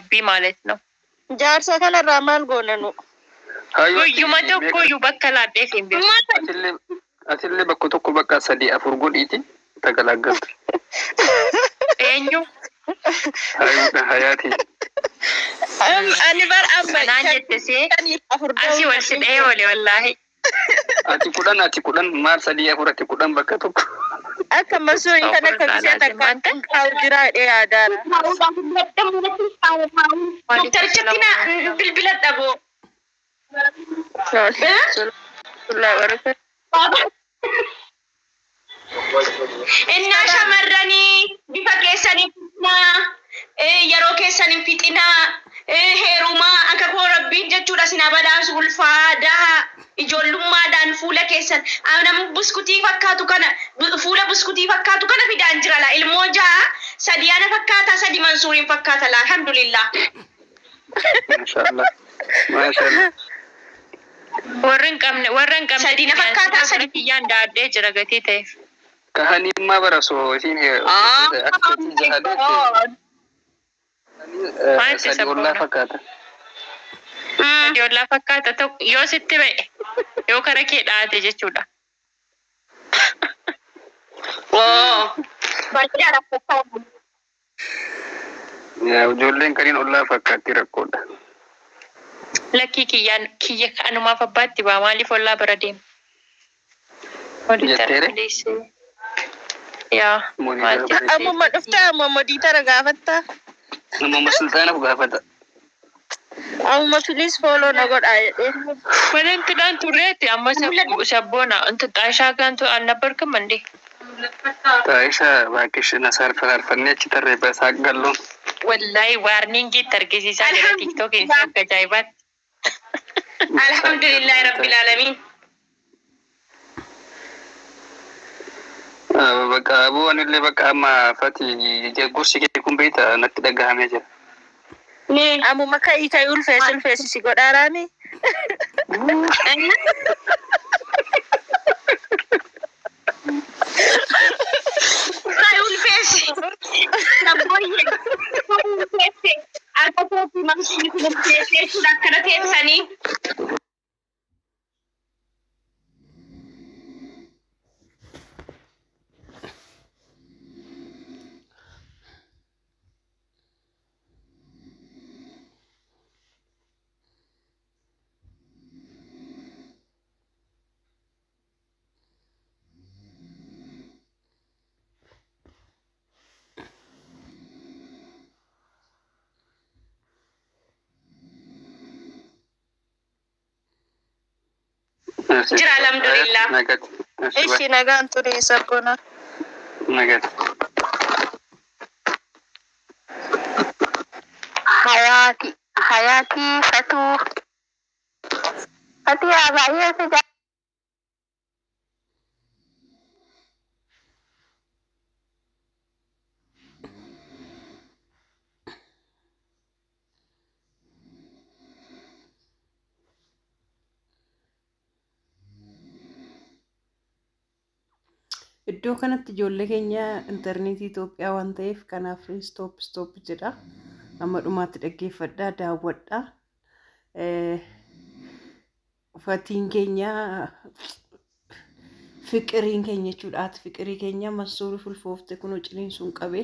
dubbii ማለት ነው። Jaarsa kanarraa maal goona nu? Guyyuma tokkoyyuu bakka laadheef hin beeku. Atillee bakka tokko bakka sadii afur godhiiti tagalaggaltu. Eenyu? Hayaati. Ani bar amma Kanaan jette see shanii afur asii wal si dhahee oole wallaahi. Ati 10, ati 10 maal sadii afur, ati 10 bakka tokko. Akka masuun kan akka bisee takka kaa'u jira jedhee yaadaara. Doktarichatti na bilbila dhaboo. Innaa shamarranii bifa keessanii fixinaa, yeroo keessanii fixinaa, heerumaa akka koo Rabbiin jechuudha sin badaasu ulfaa daha ijoollummaadhaan fuula keessan nama buskutii fakkaatu kana, fuula buskutii fakkaatu kana fidaan jira laa. Ilmoo jaha, sadi ana fakkaata, sadi Mansuuriin fakkaata laa, alhamdulillah. Maashaallah. Maashaallah. Warra hin qabne, warra hin qabne. Sadi na fakkaata, sadi. Kiyyaan daadhee jira gatii ta'eef. Kahanimmaa bara soo isiin akkatti jahadeette. Maal itti Sadi ollaa sabboona? Fakkaata. Sadi ollaa fakkaata tokko yoo sitti ba'e, yoo kara kee dhaate jechuudha. Oo. Bareedaadha fakkaata. Yaa, ijoolleen kaniin ollaa fakkaatti rakkoodha. Lakkii, kiyyaan kiyya anumaaf abbaatti ba'a, maaliif ollaa bira deema? Jetteere? Yaa. Mooniidara bareedee. Ammuma dhuftee amma modiitara gaafatta. Nama sultaanaaf gaafata. Ammuma please follow na godhaa jedhee. ወደ እንትናን ቱሬት amma sabboona እንትን ጣይሻ ጋር እንትን አልነበርክም እንዴ? Taayisha baakishina saarfannee achi tarree basaa galloon. Wallahi warning itti argisiisaa jira TikTokiin isaa akka ajaa'ibaatti. Alhamdulillahi rabbil alamin. Bakka aboo anillee bakka amma fati gorsi kee kun beekta natti dhagahamee jira. Ammuma ka'ii ka'ii ulfeessi ulfeessi si godhaaraami. Kai ulfeessi. Sabbooyyee. Kai ulfeessi. Akka kootii mansuuri kun ulfeessi jechuudha akkana teessanii. Jira, alhamdulillah. Nagatti. Ishi nagaan ture sabboona. Nagatti. Hayati, Hayati, Fatu. Fatiha baay'ee si. Iddoo kanatti ijoollee keenya intarneetii Itoophiyaa waan ta'eef kanaaf stop stop jedha. Amma dhumaatti dhaggeeffadhaa, daawwadhaa. Fatiin keenya, fiqiriin keenya jechuudha. Haati fiqirii keenya Mansuurii fulfoofte kunoo ciniinsuun qabee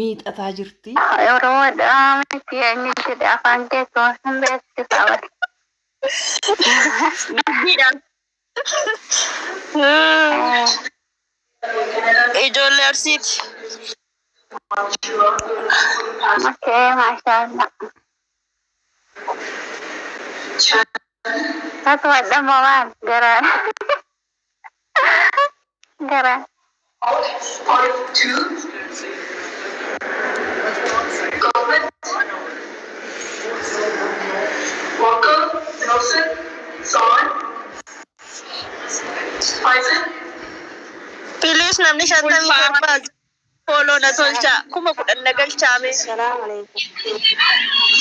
miixataa jirti. Oromoodha miti, eenyu jedhe afaan keessoo hin beeksisa. Dubbiidhaan. Ijoollee Arsiiti. Okay, maashaallah. Fatu wadhamma maal garaan garaan. Walker, Nelson, Son, Tyson, Please namni 57 follow na tolchaa, 10,000 na galchaame.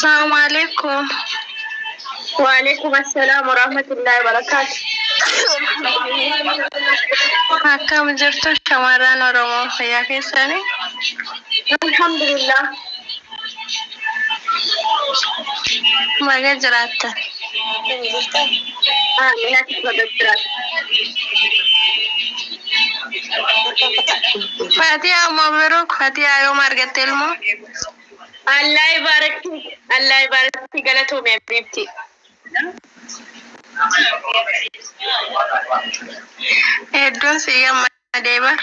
Salaamu alaikum. Waalaikum assalaam warahmatullahi wabarakatuh. Akkam jirtu shamarran Oromoo, fayyaa keessanii? Alhamdulillah. Baga jiraatta. Amiin, ati baga jiraatta. Fatiyaa mabruk. Fatiyaa yoom argatte ilmoo? Allah ibaarakti, Allah ibaarakti, galatoome habiibti. Hedduun si gammadee bar.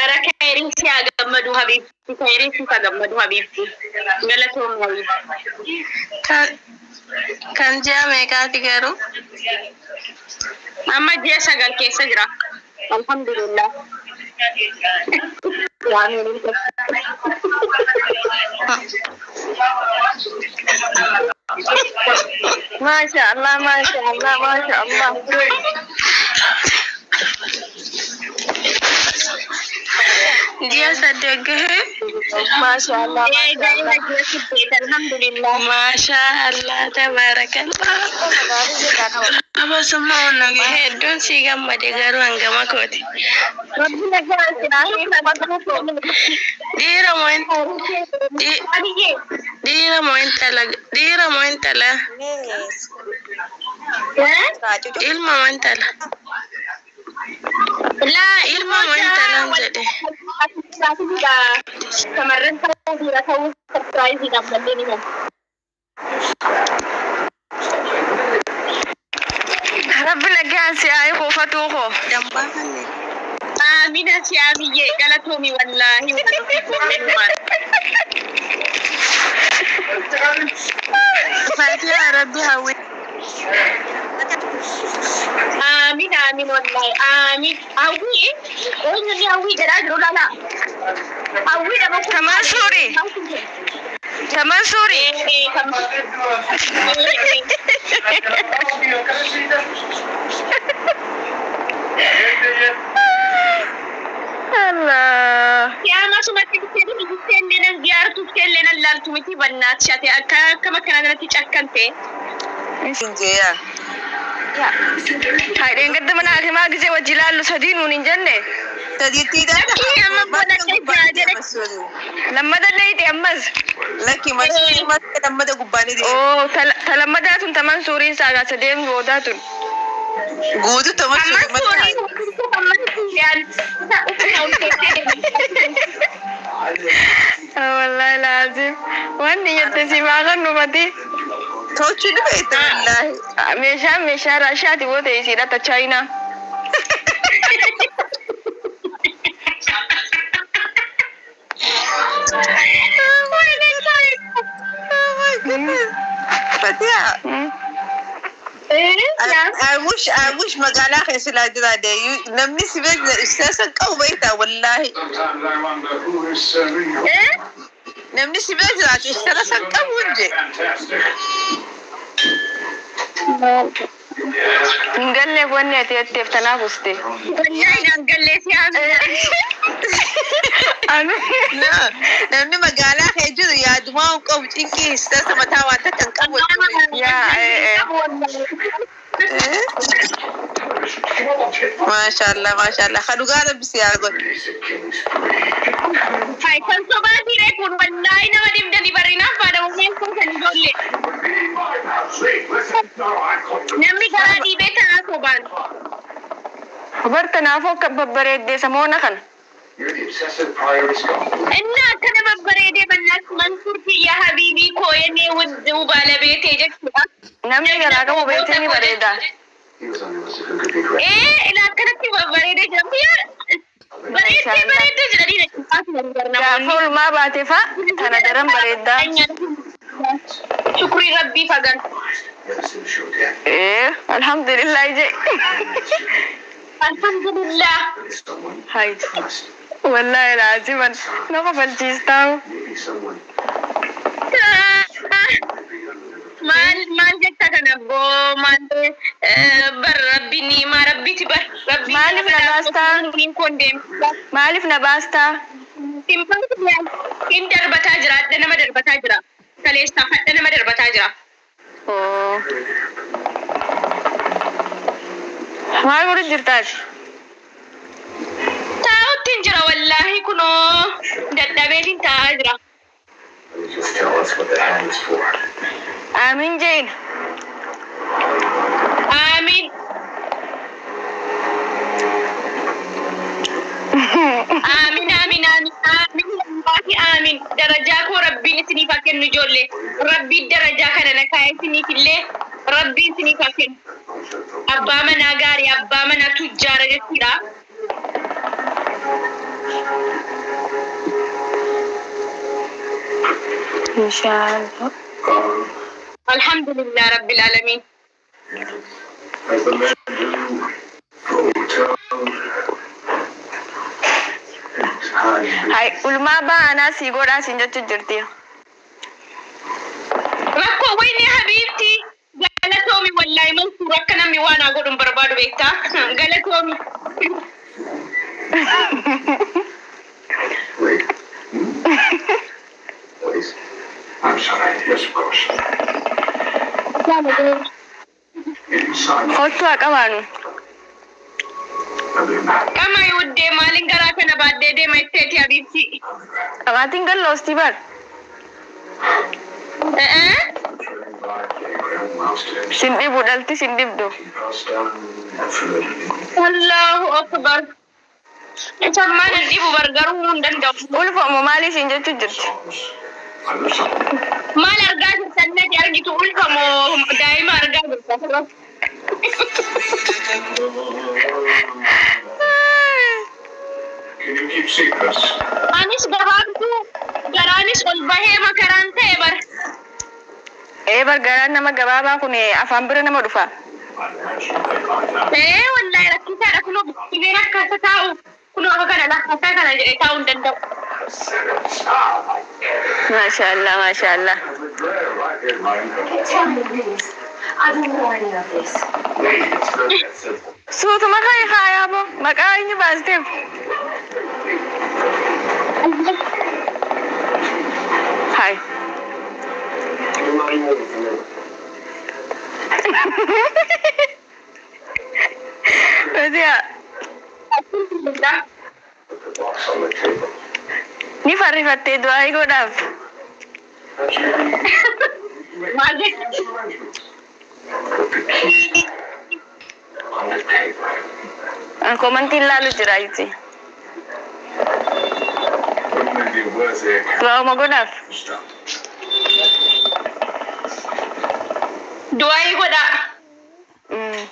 Ara khairin si haa gammadu habiibti, khairin si haa gammadu habiibti. Galatoome habiibti. Kan ji'a meeqaati garuu? Amma ji'a 9 keessa jira. Alhamdulillah. Maasha Allah, maasha Allah, maasha Allah. Ji'a 8 gahee? Maasha Allah, Eh, maasha gaa'ela Allah. ji'a 8, alhamdulillah. Maasha Allah, tabaarakallah. Hedduun si gammade garuu hangama kooti. Rabbi nagaa si haa hiiku. Dhiira moo dhiira moo intala? Dhiira moo intala? Ilma moo intala? Laa, Ilma moo intalaan jedhe. Shamarran ta'uu dhiira ta'uu surprise dhaan ni himu. Rabbi nagaan si haa hiiku fatuu koo. Dambaafanne. Amina si amiyyee, galatoomi wallaahi. Fatiyaa rabbi hawwi. Amin, amin, wallaahi amin. Hawwii eenyullee hawwii jedhaa jiru lala. Hawwii dhama kun. Kamal Suuri. Kamal Suuri. Kamal. Allah. Siyaama sumatti bittee nan ziyaartu illee nan laaltu miti bannaat shate akka akkama kana kanatti cakkante. Injeeyaa. Haadheen gadda mana hakimaa gisee wajji laallu sadii nuun hin jenne. Sadiitti hidhaa. Lakkii amma godhadhee jira jedhe. Lammada leeyite ammas. Lakki masuuri malee lammata gubbaan deema. Oo, talammadaa tun taman suuriin saagaa sadeen boodaa tun. Guutuu Amma masuuri malee. suurii amma suuriyaan Wallaahi laazim. Wanni jette si maa kan dhufati. Tolchuu ni beekta wallaahi. Meeshaan meeshaa Raashaati boo ta'e isiidha ta Chaayinaa. Oh my goodness. Fatiha. I wish magaalaa keessa ilaa jiraate namni si beekna ibsaa qabu beekta wallaahi. Sometimes I wonder who is serving who. Namni si bira jiraatu ibsaa san qabu hin jee. Fantastic. Hin galleef wanni ati jetteef tanaaf uste. Wallaahi naan gallee siyaasa. Anu. Namni magaalaa kee jiru yaadumaa hin qabu cinqii ibsaa mataa waan takka hin qabu. Yaa ee. Maashaallah, maashaallah. Ka dhugaa rabbi si haa godhu. Hai, kan sobaa dhiiree kun wallaahi nama dhibdanii barinaaf baadamumeen kun kan ijoollee. Namni garaa dhiibee tanaa sobaan. Bar tanaafuu akka babbareeddee samoona kana. You're the obsessive priority scholar. Inni akkana babbareedee bannaas Mansuur kiyya habiibii koo yennee wudduu baalabeetee jechuudha. Namni garaa qabu beektee ni bareeda. He was on your list of who could be great. Ee, ila akkanatti babbareedee jira. Biyya bareeddee bareeddee jedhanii Gaafa olmaa baate fa'a tana daran bareeddaa. Shukrii rabbii fagan. Never seen the show again. Ee, alhamdulillah je. Alhamdulillah. But it's someone Hai. you trust. Wallahi laaziman nama falchiistaa'u. Maybe someone might be on the Maal maal jetta kana boo maal bar rabbi ni maa rabbiiti bar rabbi. Maaliif na baastaa? Kun deemsa. Maaliif na baastaa? Hin darbataa jira, adda nama darbataa jira. Kaleessaaf adda nama darbataa jira. Oo. Maal godhu jirtaati? Taa'utti hin jira wallaahi kunoo dadhabeetiin taa'aa jira. Just tell us. That's what the hand is for. Amiin jeen. Amiin. Amiin amiin amiin amiin wallaahi amiin. Darajaa koo rabbiin isiniif haa kennu ijoollee. Rabbiin darajaa kana na kaa'e isiniif illee rabbiin isiniif haa kennu. Abbaa manaa gaarii abbaa manaa tujjaara jechuudha. Inshaallah. Alhamdulillah rabbil alamin. As the men do, go town. Time. Hai ulmaa ba'anaa sii godhaa siin jechu jirti. Rakkoo wayne habiibti galatoomi wallaahi Mansuur akka namni waan haa godhu hin barbaadu beektaa galatoomi. Wait. Please. I'm sorry. Yes, of course. Inside Kottu haa qabaanu. of the map. Qama yuuddee maaliin garaa kana baaddee deema itteeti habiibti. Qabaatiin galloostii bar. Turning by playground milestones. Sin dhibu dhalti sin dhibdu. Passed down for Allahu akbar. Sammaan hin dhibu gargaruu hin danda'u. Ulfa maalii siin jechu jirti. songs. I love something. Maal argaa jirtan nati argitu ulfa moo daa'ima argaa jirta? Can you keep secrets? Anis gabaabduu garaanis ol bahee makaraan ta'e bar. Ee bar garaan nama gabaabaa kun afaan bira nama dhufa. I imagine they like that. Ee wallaahi rakkisaadha kunoo dhibeen akka isa taa'u kunoo akka kana lakkasaa kana jedhee taa'uu hin danda'u. Maashaallah maashaallah. Right here, my uncle. Tell me, please. I don't know any of this. Wait, it's not that simple. Suutuma ka'e haayaa bo maqaa eenyu baasteef. Hai. Fatiha Alhamdulillah. Put the box on the table. ni farrifattee du'aa godhaaf. That's your Maal jechuudha? arrangements. Put the key on the table. An komantiin laalu jira jechi. Wouldn't it be worth it? Du'auma godhaaf. Stop. Du'aa godhaa. Mm.